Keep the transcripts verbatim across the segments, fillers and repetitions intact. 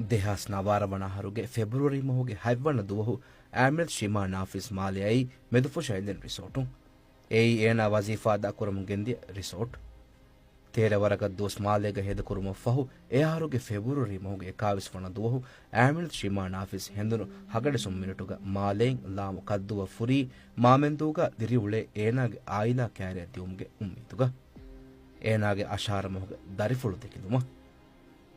ދެހާސް ނަވާރަ ވަނަ އަހަރުގެ ފެބްރުއަރީ މަހުގެ ހަތްވަނަ ދުވަހު އާމިރު ޝިމާ ނާފިޒް މާލެ އައީ މެދުފުށަށް އެއްލެން ރިސޯޓުން. އެއީ އޭނާ ވަޒީފާ އަދާކުރަމުން ގެންދިޔަ ރިސޯޓް. ތޭރަ ވަރަކަށް ދުވަސް މާލޭގަ ހޭދަކުރުމަށް ފަހު، އެ އަހަރުގެ ފެބްރުއަރީ މަހުގެ އެކާވީސް ވަނަ ދުވަހު އާމިރު ޝިމާ ނާފިޒް ހެނދުނު ހަގަޑިސުން މިނެޓުގަ މާލޭން ލާމު ކައްދޫއަށް ފުރީ މާމެންދޫގަ ދިރިއުޅޭ އޭނާގެ އާއިލާ ކާރިއަށް ދިއުމުގެ އުއްމީދުގަ. އޭނާގެ އަށާރަ މަހުގެ ދަރިފުޅު ދެކިލުމަށް.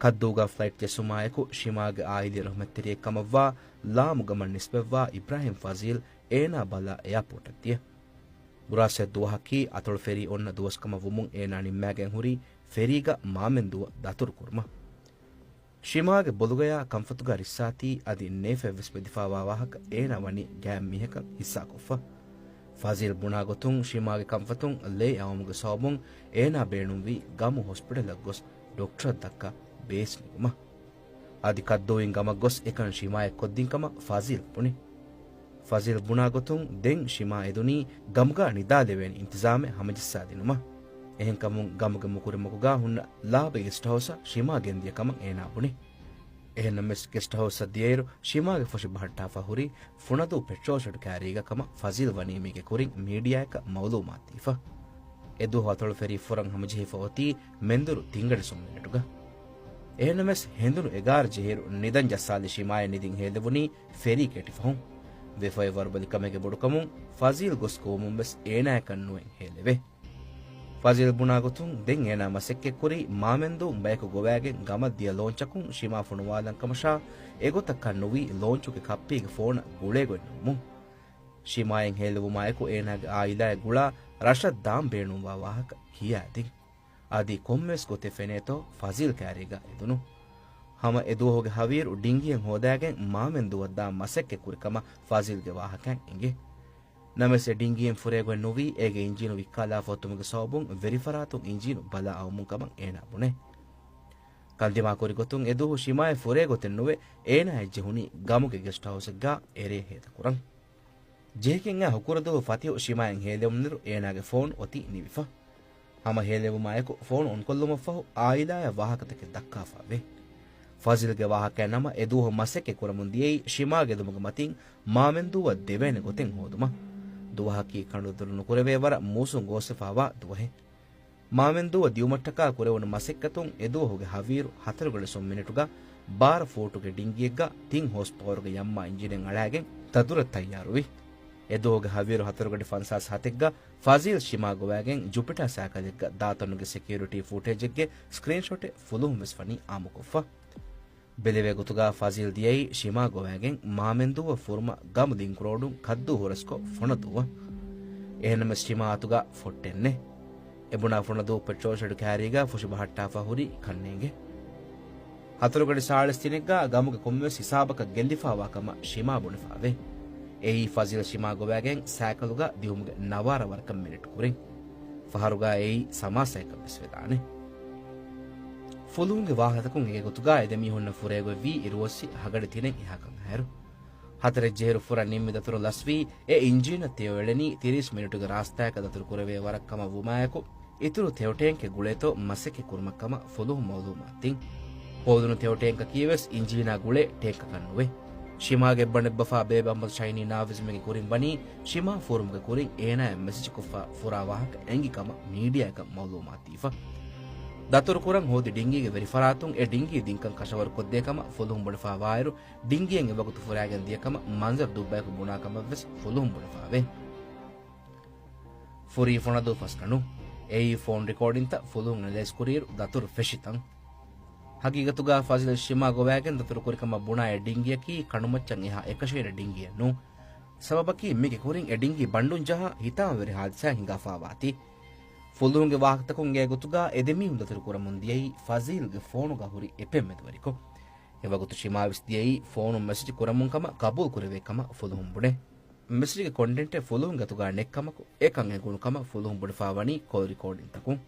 ކައްދޫގަ ފްލައިޓް ޖެއްސުމާއެކު ޝިމާގެ އާއިލީ ރަހުމަތްތެރިއެއް ކަމަށްވާ ލާމު ގަމަށް ނިސްބަތްވާ އިބްރާހިމް ފަޒީލް އޭނާ ބަލާ އެއާޕޯޓަށް ދިޔަ. ބުރާސް ދުވަހަކީ އަތޮޅު ފެރީ އޮންނަ ދުވަސް ކަމަށް ވުމުން އޭނާ ނިންމާގެން ހުރީ ފެރީގަ މާމެންދޫއަށް ދަތުރު ކުރުމަށް. ޝިމާގެ ބޮލުގަޔާ ކަންފަތުގަ ރިއްސާތީ އަދި ނޭފަތްވެސް ބެދިފާވާ ވާހަކަ އޭނާ ވަނީ ގާތް މީހަކަށް ހިއްސާކޮށްފަ. ފަޒީލް ބުނާ ގޮތުން ޝިމާގެ ކަންފަތުން ލޭ އައުމުގެ ސަބަބުން އޭނާ ބޭނުންވީ ގަމު ހޮސްޕިޓަލަށް ގޮސް ޑޮކްޓަރަށް ދައްކާ ބޭސް ނިގުމަށް. އަދި ކައްދޫއިން ގަމަށް ގޮސް އެކަން ޝިމާއަށް ކޮށްދިން ކަމަށް ފަޒީލް ބުނި. ފަޒީލް ބުނާ ގޮތުން ދެން ޝިމާ އެދުނީ ގަމުގަ ނިދާލެވޭނެ އިންތިޒާމެއް ހަމަޖައްސާދިނުމަށް. އެހެންކަމުން ގަމުގެ މުކުރި މަގުގަ ހުންނަ ލާބި ގެސްޓް ހައުސަށް ޝިމާ ގެންދިޔަ ކަމަށް އޭނާ ބުނި. އެހެންނަމަވެސް ގެސްޓް ހައުސަށް ދިޔައިރު ޝިމާގެ ފޮށި ބަހައްޓާފަ ހުރީ ފުނަދޫ ޕެޓްރޯލް ޝެޑު ކާރީގަ ކަމަށް ފަޒީލް ވަނީ މީގެ ކުރިން މީޑިއާއަކަށް މައުލޫމާތު ދީފަ. އެދުވަހު އަތޮޅު ފެރީ ފުރަން ހަމަޖެހިފަ އޮތީ މެންދުރު ތިންގަޑިސުން މިނެޓުގަ. އެހެންނަމަވެސް ހެނދުނު އެގާރަ ޖެހިއިރު ނިދަން ޖައްސާލި ޝިމާއަށް ނިދިން ހޭލެވުނީ ފެރީ ކެޓިފަހުން. ވެފައި ވަރުބަލިކަމެއްގެ ބޮޑުކަމުން ފަޒީލް ގޮސް ގޮވަމުން ވެސް އޭނާއަކަށް ނުއެއް ހޭލެވޭ. ފަޒީލް ބުނާ ގޮތުން ދެން އޭނާ މަސައްކަތްކުރީ މާމެންދޫ ބަޔަކު ގޮވާގެން ގަމަށް ދިޔަ ލޯންޗަކުން ޝިމާ ފޮނުވާލަން ކަމަށާ، އެގޮތަށް ކަން ނުވީ ލޯންޗުގެ ކައްޕީގެ ފޯނަށް ގުޅޭ ގޮތް ނިންމުން. ޝިމާއަށް ހޭލެވުމާއެކު އޭނާގެ އާއިލާއަށް ގުޅާ ރަށަށް ދާން ބޭނުންވާ ވާހަކަ ކިޔާދިން. އަދި ކޮންމެވެސް ގޮތެއް ފެނޭތޯ ފަޒީލް ކާރީގަ އެދުނު. ހަމަ އެދުވަހުގެ ހަވީރު ޑިންގީއެއް ހޯދާގެން މާމެންދޫއަށް ދާން މަސައްކަތް ކުރި ކަމަށް ފަޒީލްގެ ވާހަކައިން އެނގޭ. ނަމަވެސް އެ ޑިންގީއިން ފުރޭގޮތް ނުވީ އޭގެ އިންޖީނު ވިއްކާލާފަ އޮތުމުގެ ސަބަބުން ވެރިފަރާތުން އިންޖީނު ބަލާ އައުމުން ކަމަށް އޭނާ ބުނޭ. ކަންދިމާކުރި ގޮތުން އެދުވަހު ޝިމާއަށް ފުރޭގޮތެއް ނުވެ އޭނާއަށް ޖެހުނީ ގަމުގެ ގެސްޓް ހައުސެއްގަ އެރޭ ހޭދަކުރަން. ޖެހިގެން އާ ހުކުރު ދުވަހު ފަތިހު ޝިމާއަށް ހޭލެވުނުއިރު އޭނާގެ ފޯނު އޮތީ ނިވިފަ. ހަމަ ހޭލެވުމާއެކު ފޯނު އޮންކޮށްލުމަށްފަހު އާއިލާއަށް ވާހަކަތަކެއް ދައްކާފަ ވޭ. ފަޒީލްގެ ވާހަކައިން ނަމަ އެދުވަހު މަސައްކަތް ކުރަމުން ދިޔައީ ޝިމާގެ އެދުމުގެ މަތިން މާމެންދޫއަށް ދެވޭނެ ގޮތެއް ހޯދުމަށް. ދުވަހަކީ ކަނޑުދޮރު ނުކުރެވޭ ވަރަށް މޫސުން ގޯސްވެފަވާ ދުވަހެއް. މާމެންދޫއަށް ދިޔުމަށްޓަކާ ކުރެވުނު މަސައްކަތުން އެދުވަހުގެ ހަވީރު ހަތަރުގަޑިސުން މިނެޓުގަ ބާރަ ފޫޓުގެ ޑިންގީއެއްގަ ތިން ހޯސް ޕަވަރުގެ ޔަމްމާ އިންޖީނެއް އަޅާގެން ދަތުރަށް ތައްޔާރުވި. އެދުވަހުގެ ހަވީރު ހަތަރުގަޑި ފަންސާސް ހަތެއްގަ ފަޒީލް ޝިމާ ގޮވާގެން ޖުޕިޓާ ސައިކަލެއްގަ ދާތަނުގެ ސެކިއުރިޓީ ފޫޓޭޖެއްގެ ސްކްރީންޝޮޓެއް ފުލުހުން ވެސް ވަނީ އާއްމުކޮށްފަ. ބެލެވޭ ގޮތުގަ ފަޒީލް ދިޔައީ ޝިމާ ގޮވާގެން މާމެންދޫއަށް ފުރުމަށް ގަމު ލިންކް ރޯޑުން ކައްދޫ ހުރަސްކޮށް ފޮނަދޫއަށް. އެހެންނަމަވެސް ޝިމާ އަތުގަ ފޮއްޓެއް ނެތް. އެ ބުނާ ފޮނަދޫ ޕެޓްރޯލް ޝެޑު ކާރީގަ ފޮށި ބަހައްޓާފަ ހުރީ ކަންނޭނގެ. ހަތަރުގަޑި ސާޅީސް ތިނެއްގަ ގަމުގެ ކޮންމެވެސް ހިސާބަކަށް ގެއްލިފަވާ ކަމަށް ޝިމާ ބުނެފަވޭ. އެއީ ފަޒީލް ޝިމާ ގޮވާގެން ސައިކަލުގަ ދިއުމުގެ ނަވާރަ ވަރަކަށް މިނެޓް ކުރިން. ފަހަރުގަ އެއީ ސަމާސާއަކަށް ވެސް ވެދާނެ. ފުލުހުންގެ ވާހަކަތަކުން އެގޮތުގަ އެދެމީހުންނަށް ފުރޭގޮތްވީ އިރުއޮއްސި ހަގަޑި ތިނެއް އެހާ ކަން އަހަރު. ހަތަރެއް ޖެހިއިރު ފުރަން ނިންމި ދަތުރު ލަސްވީ އެ އިންޖީނަށް ތެޔޮ އެޅެނީ ތިރީސް މިނެޓުގެ ރާސްތާއަކަށް ދަތުރު ކުރެވޭ ވަރަށް ކަމަށް ވުމާއެކު، އިތުރު ތެޔޮ ޓޭންކެއް ގުޅޭތޯ މަސައްކަތް ކުރުމަށް ކަމަށް ފުލުހުން މައުލޫމާތު ދިން. ހޯދުނު ތެޔޮ ޓޭންކަކީ ވެސް އިންޖީނާ ގުޅޭ ޓޭންކަކަށް ނުވޭ. ޝިމާގެ އެއްބަނޑެއްބަފާ ބޭބެ އަހްމަދު ޝަހީނީ ނާފިޒް މީގެ ކުރިން ވަނީ ޝިމާ ފުރުމުގެ ކުރިން އޭނާއަށް މެސެޖްކޮށްފަ ފުރާ ވާހަކަ އެނގި ކަމަށް މީޑިއާއަކަށް މައުލޫމާތު ދީފަ. ދަތުރު ކުރަން ހޯދި ޑިންގީގެ ވެރިފަރާތުން އެ ޑިންގީ ދިންކަން ކަށަވަރު ކޮށްދޭ ކަމަށް ފުލުހުން ބުނެފަ ވާއިރު، ޑިންގީއަށް އެވަގުތު ފުރާގެން ދިޔަ ކަމަށް މަންޒަރު ދުއްބަޔަކު ބުނާ ކަމަށް ވެސް ފުލުހުން ބުނެފަ ވޭ. ފުރީ ފޮނަދޫ ފަސްކަނޑު. އެއީ ފޯން ރިކޯޑިންތައް ފުލުހުން އެނަލައިޒް ކުރިއިރު ދަތުރު ފެށި ތަން. ހަގީގަތުގަ ފަޒީލް ޝިމާ ގޮވާގެން ދަތުރު ކުރި ކަމަށް ބުނާ އެ ޑިންގީއަކީ ކަނޑުމައްޗަށް އެހާ އެކަށައިން ޑިންގީއެއް ނޫން. ސަބަބަކީ މީގެ ކުރިން އެ ޑިންގީ ބަނޑުން ޖަހާ ހިތާމަވެރި ހާދިސާއެއް ހިނގާފަ ވާތީ. ފުލުހުންގެ ވާހަކަތަކުން އެގޮތުގަ އެދެމީހުން ދަތުރު ކުރަމުން ދިޔައީ ފަޒީލްގެ ފޯނުގަ ހުރި އެޕެއް މެދުވެރިކޮށް. އެވަގުތު ޝިމާވެސް ދިޔައީ ފޯނުން މެސެޖް ކުރަމުން ކަމަށް ގަބޫލު ކުރެވޭ ކަމަށް ފުލުހުން ބުނޭ. މެސެޖްގެ ކޮންޓެންޓެއް ފުލުހުންގެ އަތުގަ ނެތް ކަމަކު، އެކަން އެނގުނު ކަމަށް ފުލުހުން ބުނެފަ ވަނީ ކޯލް ރިކޯޑިންތަކުން.